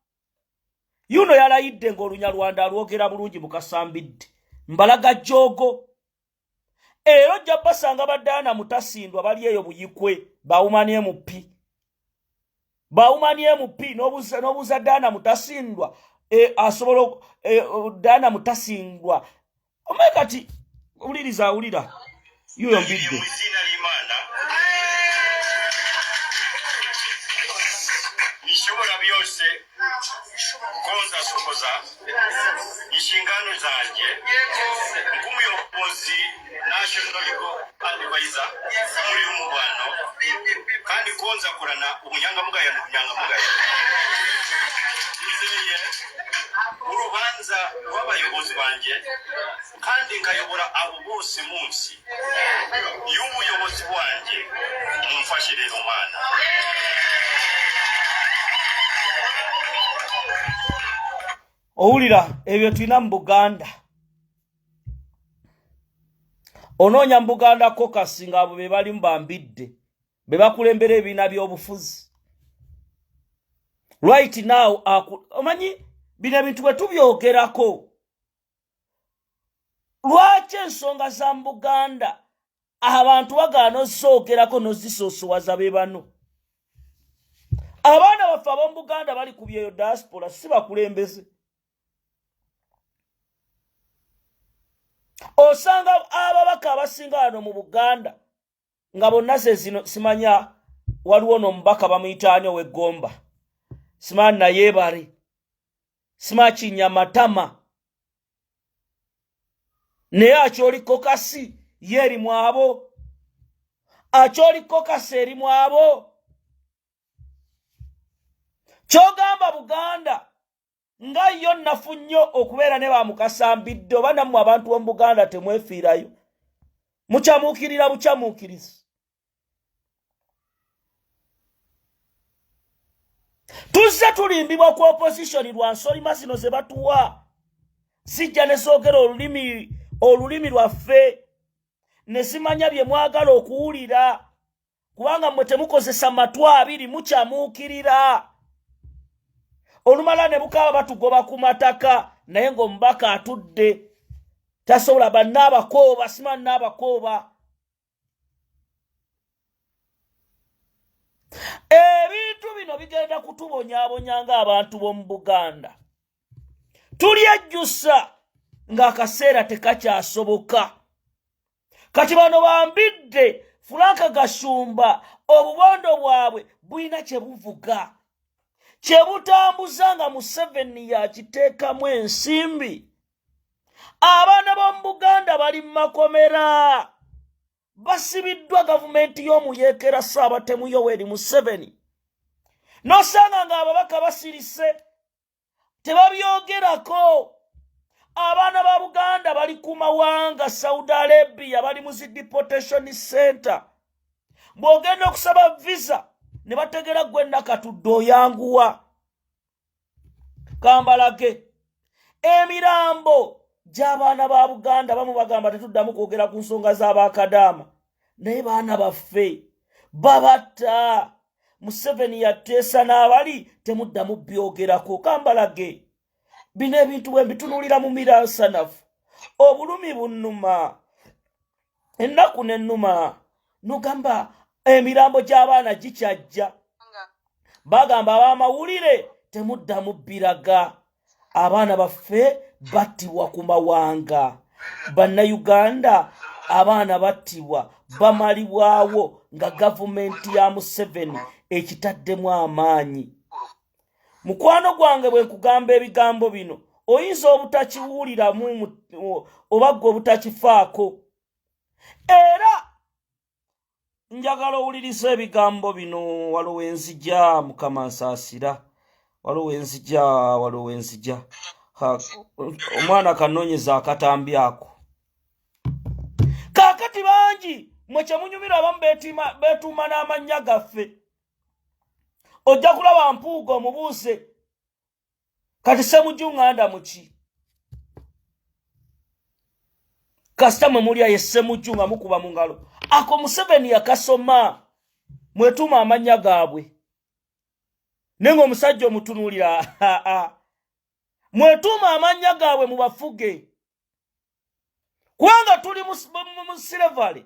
Yuno yalayidde ng'Olunyarwanda alwogera bulungi. Mukasambidde mbalaga joogo, era ojja basanga badaana mutasindwa bali eyo Buyikwe, bawumani MP, bawumani MP. N'obuuza Daana Mutasindwa asobola Daana Mutasindwa omaye. Kati wuliriza, awulira yuyo mbidde. Mu izina ly'Imana ishobora byose, ko nzasohoza inshingano zanjye nk'umuyobozi national legal advisor muri Umubano, kandi ko nzakorana ubunyangamugayo n'ubunyangamugayo. Nizeye urubanza rw'abayobozi banjye kandi nkayobora abo bose munsi y'ubuyobozi bwanjye. Mumfashe rero mwana. Owulira ebyo tulina mu Buganda? Onoonya mu Buganda caucus ng'abo be balimu bambidde be bakulembera ebibiina by'obufuzi right now. Omanyi bino ebintu bwe tubyogerako, lwaki ensonga za mu Buganda abantu bagaana ozoogerako n'ozisoosowaza? Be bano abaana baffe ab'omu Buganda bali ku byeyo diaspora, si bakulembeze. Osanga ababaka abasinga wano mu Buganda nga bonna ze zino. Simanya waliwo n'omubaka bamuyitaani ow'eggomba, simanyi nayeebale, simanyi kinyamatama, naye Acholi caucus ye eri mu abo. Acholi caucus eri mu abo. Kyogamba Buganda nga yo nnafu nnyo okubeera ne bamukasambidde? Oba nammwe abantu b'omu Buganda temwefiirayo? Mukyamuukirira bukyamuukirizi. Tuzze tulimbibwa ku opposition lwa nsolima zino ze batuwa, zijja ne zoogera olulimi olulimi lwaffe ne zimanya bye mwagala okuwulira, kubanga mmwe temukozesa matu abiri, mukyamuukirira. Olumala ne bukaaba batugoba ku mataka, naye ng'omubaka atudde tasobola. Bannaabakooba sima nnaabakooba. Ebintu bino bigenda kutubonyabonya ng'abantu b'omu Buganda. Tulyejjusa ng'akaseera tekakyasoboka. Kati bano bambidde Fulanka Gashumba, obubondo bwabwe bulina kye buvuga, kye butambuza nga Museveni yakiteekamu ensimbi. Abaana b'omu Buganda bali mu makomera, basibiddwa gavumenti y'omuyeekera Ssaabatemu Yoweri Museveni. N'osanga ng'ababaka basirise tebabyogerako. Abaana ba Buganda bali ku mawanga, Saudi Arabia, bali mu zi deportation center. Bw'ogenda okusaba visa ne bategera gwe Nakatudde, oyanguwa. Kambalage emirambo gy'abaana ba Buganda. Bamu bagamba tetuddamu kwogera ku nsonga z'abakadaama, naye baana baffe babatta. Museveni yateesa n'abali temuddamu byogerako. Kambalage bino ebintu bwe mbitunuulira mu miransanafu, obulumi bunnuma, ennaku n'ennuma. Nogamba emirambo gy'abaana gikyajja, bagamba ab'amawulire temuddamu biraga. Abaana baffe battibwa ku mawanga. Bannayuganda, abaana battibwa, bamalibwawo nga gavumenti ya Museveni ekitaddemu amaanyi. Mukwano gwange, bwe nkugamba ebigambo bino oyinza obutakiwuliramu oba ggwe obutakifaako, era njagala owuliriza ebigambo bino. Waliwo enzija, Mukama nsaasira, waliwo enzija, waliwo enzija. Omwana kanoonyeza akatambi ako. Kaakati bangi mwe kyemunyumira, abamu beetuuma n'amannya gaffe. Ojja kulaba Mpuuga omubuuze kati Semuju ŋŋanda muki, kasita mwe mulya ye Semuju nga mukuba mu ngalo. Ako Museveni yakasoma, mwetuuma amannya gaabwe, naye nga omusajja omutunuulira. Mwetuuma amannya gaabwe mubafuge, kubanga tuli mu slavery,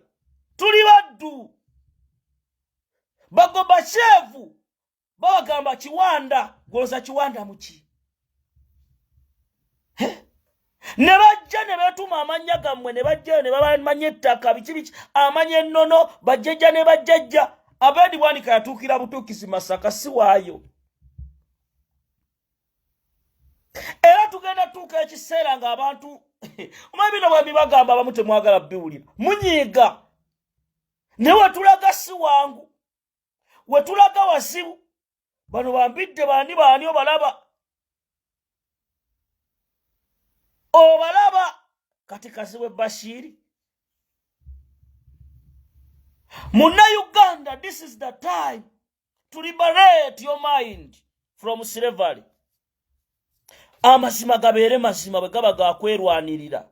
tuli baddu. Bagobasheevu babagamba kiwanda, gwoza kiwanda muki, ne bajja ne beetuma amannya gammwe, ne bajjayo ne babamanya ettaka biki biki, amanya ennono, bajjajja ne bajjajja. Abedi Bwanika yatuukira butuukizi Masaka, si waayo. Era tugenda tuuka ekiseera ng'abantu omanyi bino bwe mbibagamba, abamu temwagala biwulira, munyiiga, naye wetulaga si wangu, wetulaga wazibu. Bano bambidde baani baani, obalaba obalaba kati Kazibwe Bashiri. Munnayuganda, this is the time to liberate your mind from slavery. Amazima gabeere mazima bwe gaba gakwerwanirira.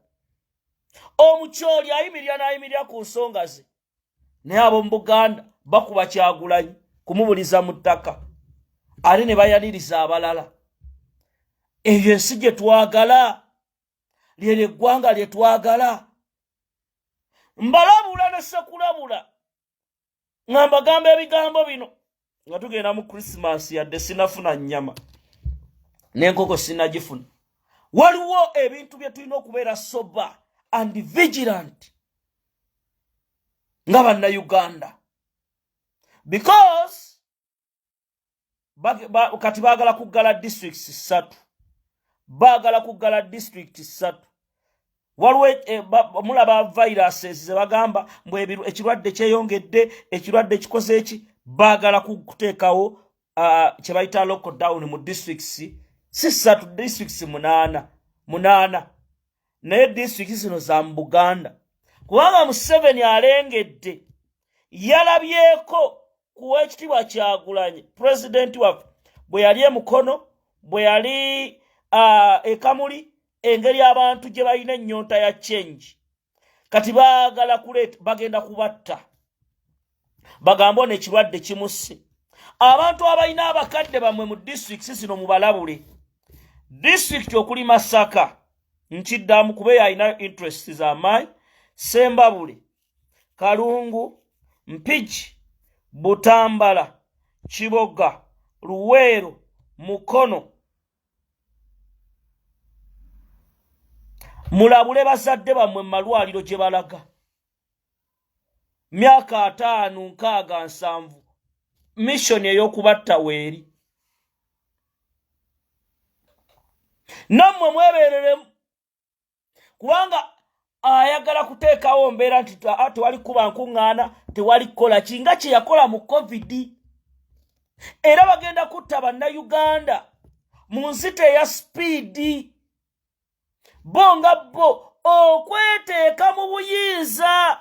Omukyoli ayimirira n'ayimirira ku nsonga ze, naye ab'omu Buganda bakuba Kyagulanyi kumubuliza mu ttaka, ate ne bayaniriza abalala. Eyo ensi gye twagala, lyeryo eggwanga lye twagala. Mbalabula ne sekulabula nga mbagamba ebigambo bino nga tugenda mu Krisimansi, yadde sinafuna nnyama n'enkoko sinagifuna. Waliwo ebintu bye tulina okubeera sober and vigilant nga Bannayuganda, because kati baagala kuggala districts ssatu, baagala kuggala district ssatu. Waliwo eh, mulaba viruses ze bagamba mbu ekirwadde kyeyongedde, ekirwadde kikoze eki. Baagala kuteekawo kye bayita lockdown mu districts si ssatu, districts munaana, munaana. Naye districts zino za mu Buganda. Kubanga Museveni alengedde, yalabyeko ku w'ekitiibwa Kyagulanyi pulezidenti waffe bwe yali e Mukono, bwe yali e Kamuli, engeri abantu gye balina ennyonta ya change. Kati baagala kuleeta, bagenda kubatta, bagambe ono ekirwadde kimusse. Abantu abalina abakadde bammwe mu disitulikiti zino mubalabule. Disitulikiti okuli Masaka, nkiddamu kuba eyo alina interest z'amaanyi, Sembabule, Kalungu, Mpigi, Butambala, Kiboga, Luweero, Mukono, mulabule bazadde bammwe mu malwaliro gye balaga. Myaka 50, 60, 70, mission ey'okubatta weeri. Nammwe mwebeereremu, kubanga ayagala kuteekawo mbeera nti tewali kuba nkuŋŋaana, tewali kukola kinga kye yakola mu COVID. Era bagenda kutta Bannayuganda mu nzita eya sipiidi, bo nga bo okweteeka mu buyinza.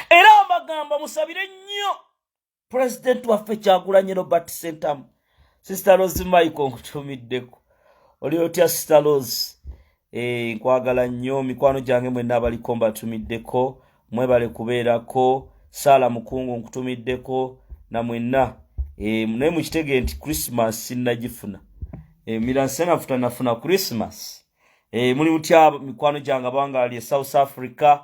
Era mbagamba musabire nnyo pulezidenti waffe Kyagulanyi Robert Sentamu. Sister Rose Michael, nkutumiddeko. Oli otya, Sister Rose? Nkwagala nnyo. Mikwano gyange mwenna abaliko mbatumiddeko, mwebale kubeerako. Saala Mukungu, nkutumiddeko namwenna. Naye mukitege nti Christmas sinnagifuna. Miransenafuta nafuna Christmas. Muli mutya mikwano gyange abangaali e South Africa?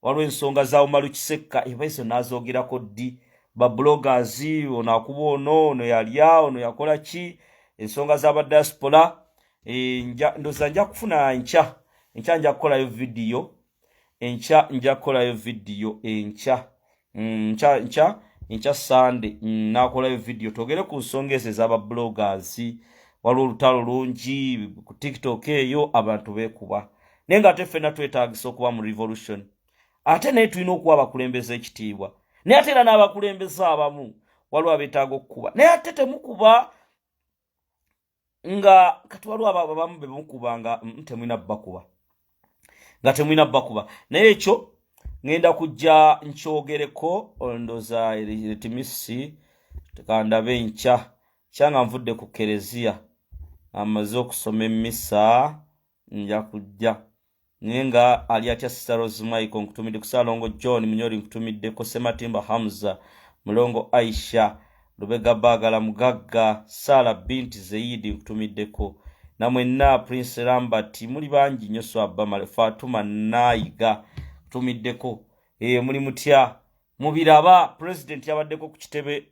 Waliwo ensonga za Umaru Kisekka, eba ezo nazogerako ddi? Ba bloggers, ono akuba ono, ono yalya ono, yakola ki? Ensonga z'aba diaspora, ndoza nja kufuna nkya, enkya nja kukolayo vidiyo, enkya nja kukolayo vidiyo enkya, nkya, nkya, enkya Sande, nakolayo vidiyo twogere ku nsonga ezo ez'aba bloggers. Waliwo olutalo lungi ku TikTok eyo, abantu beekuba, naye nga ate ffenna twetaagisa okuba mu revolution. Ate naye tulina okuwa abakulembeze ekitiibwa, naye ate era n'abakulembeze abamu waliwo abeetaaga okukuba, naye ate temukuba nga kati waliwo abamu be mukuba nga temulina bakuba, nga temulina bakuba. Naye ekyo ŋŋenda kujja nkyogereko, ndoza etimisi kandabe enkya kyanga nvudde ku kereziya, amaze okusoma emmisa, nja kujja. Naye nga ali atya Sister Rose Michael? Nkutumidde ku Saalongo John Munyori, nkutumiddeko. Sematimba Hamza, Mulongo Aisha Lubega, Baagala Mugagga, Saala Binti Zeyidi, nkutumiddeko namwenna. Prince Lambert, muli bangi nnyo. Swabamale Fatuma Nayiga, nkutumiddeko. Muli mutya? Mubiraba, president yabaddeko ku kitebe,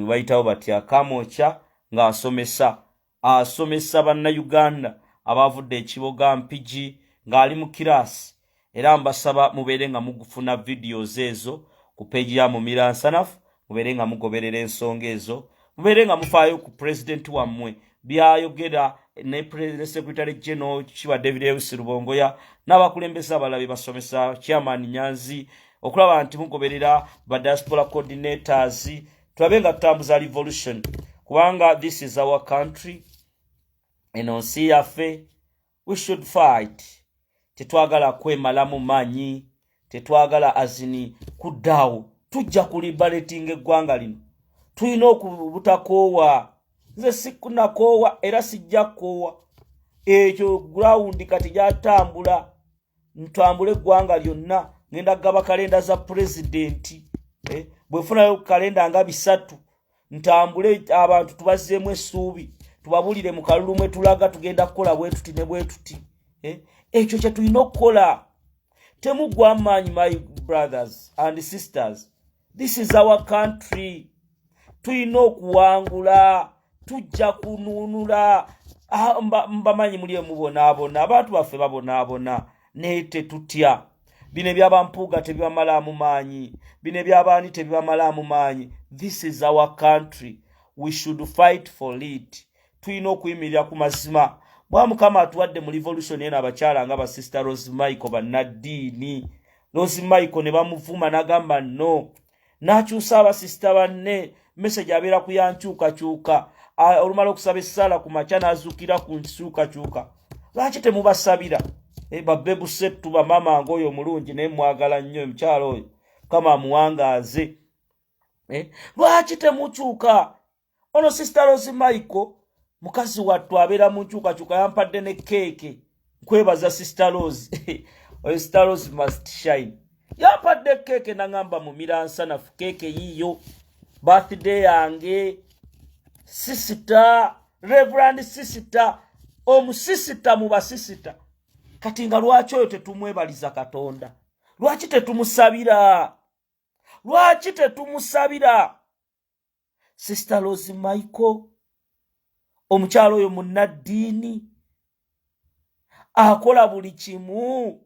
bayitawo batya, Kamwokya, ng'asomesa, asomesa Bannayuganda abavudde Ekiboga, Mpigi, ng'ali mu kiraasi. Era mbasaba mubeere nga mugufuna videos ezo ku page ya Mumira Nsanafu, mubeere nga mugoberera ensonga ezo, mubeere nga mufaayo ku pulezidenti wammwe byayogera ne secretary general Kiba David Lewis Rubongoya n'abakulembeze abalala bye basomesa, chairman Nyanzi, okulaba nti mugoberera ba diaspora coordinators, tulabe nga tutambuza revolution, kubanga this is our country, eno nsi yaffe. We should fight. Tetwagala kwemalamu maanyi, tetwagala azini kuddaawo. Tujja kuliberatinga eggwanga lino, tulina okubutakoowa. Nze sikunakoowa era sijja kukoowa. Ekyo ground kati gyatambula, ntambule eggwanga lyonna, ngenda kugaba kalenda za pulezidenti. Bwefunayo kalenda nga 300, ntambule, abantu tubazzeemu essuubi, tubabulire mu kalulu mwe tulaga tugenda kukola bwe tuti ne bwe tuti. Ekyo kye tulina okukola. Temuggwa amaanyi, my brothers and sisters. This is our country, tulina okuwangula, tujja kununula. Mbamanyi muli emubonaabona, abantu baffe babonaabona, naye tetutya. Bino ebyabampuuga tebibamalaamu maanyi, bino ebyabaani tebibamalaamu maanyi. This is our country, we should fight for it. Tulina okuyimirira ku mazima. Bwa Mukama atuwadde mu revolution eno abakyala nga basister Rose Michael, bannaddiini. Rose Michael ne bamuvuma n'agamba no, n'akyusa abasisita banne. Message abeera ku yankyukakyuka, olumala okusaba essaala ku makya n'azuukira ku nkyukakyuka. Lwaki temubasabira? Eh, babebusettu bamama ngaoyo omulungi naye mwagala nnyo omukyalo oyo mukama amuwangaaze eh, lwaki temukyuka ono sister Rose Michael mukazi wattu abeera mu nkyukakyuka yampadde ne keeke nkwebaza sister Rose oyo sister Rose must shine yampadde keeke nangamba mumira nsanafu keeke yiiyo birthday yange sisita reverand sisita omusisita mu basisita kati nga lwaki oyo tetumwebaliza katonda lwaki tetumusabira lwaki tetumusabira sister Rose Michael omukyalo oyo munnaddiini akola buli kimu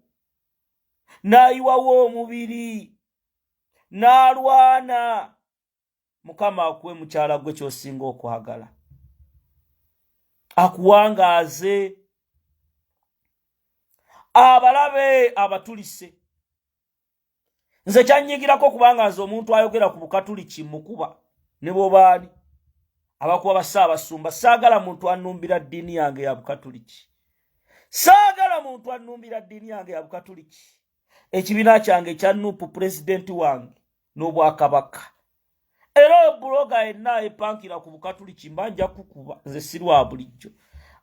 n'ayiwawo omubiri n'alwana mukama akuwe mukyala gwe kyosinga okwagala akuwangaaze abalabe abatulise nze kyanyigirako kubanga nze omuntu ayogera ku bukatuliki mukuba ne bwobaani abakuba basaabasumba saagala muntu anumbira ddiini yange ya bukatuliki saagala muntu anumbira ddiini yange ya bukatuliki ekibiina kyange ekya nupu pulezidenti wange n'obwakabaka era obuloga yenna epankira ku bukatuliki mba nja kukuba nze sirwa bulijjo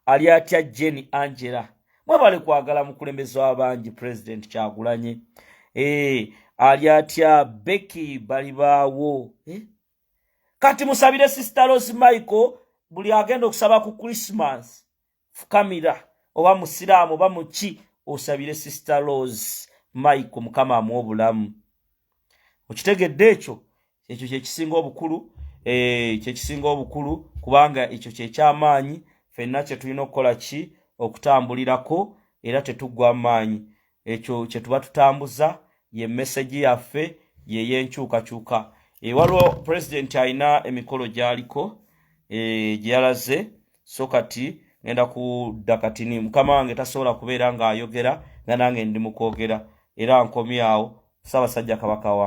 ali atya Jenny Angela mwebale kwagala mukulembeze w'abangi president Kyagulanye eh, ali atya Becky balibaawo eh? kati musabire sister Rose Michael buli agenda okusaba ku Christmas fukamira oba musiraamu oba muki osabire sister Rose Michael mukama amuwa obulamu okitegedde ekyo ekyo kyekisinga obukulu eh, kyekisinga obukulu kubanga ekyo kyekyamaanyi fenna kyetulina okukola ki okutambulirako era tetuggwa maanyi ekyo kyetuba tutambuza ye mesegi yaffe yeyenkyukakyuka eh, waliwo pulezidenti alina emikolo gyaliko eh, gye yalaze so kati ngenda kudda katini mukama wange tasobola kubeera ng'ayogera nga nange ndi mu kwogera era nkomyawo ssaabasajja kabaka wange.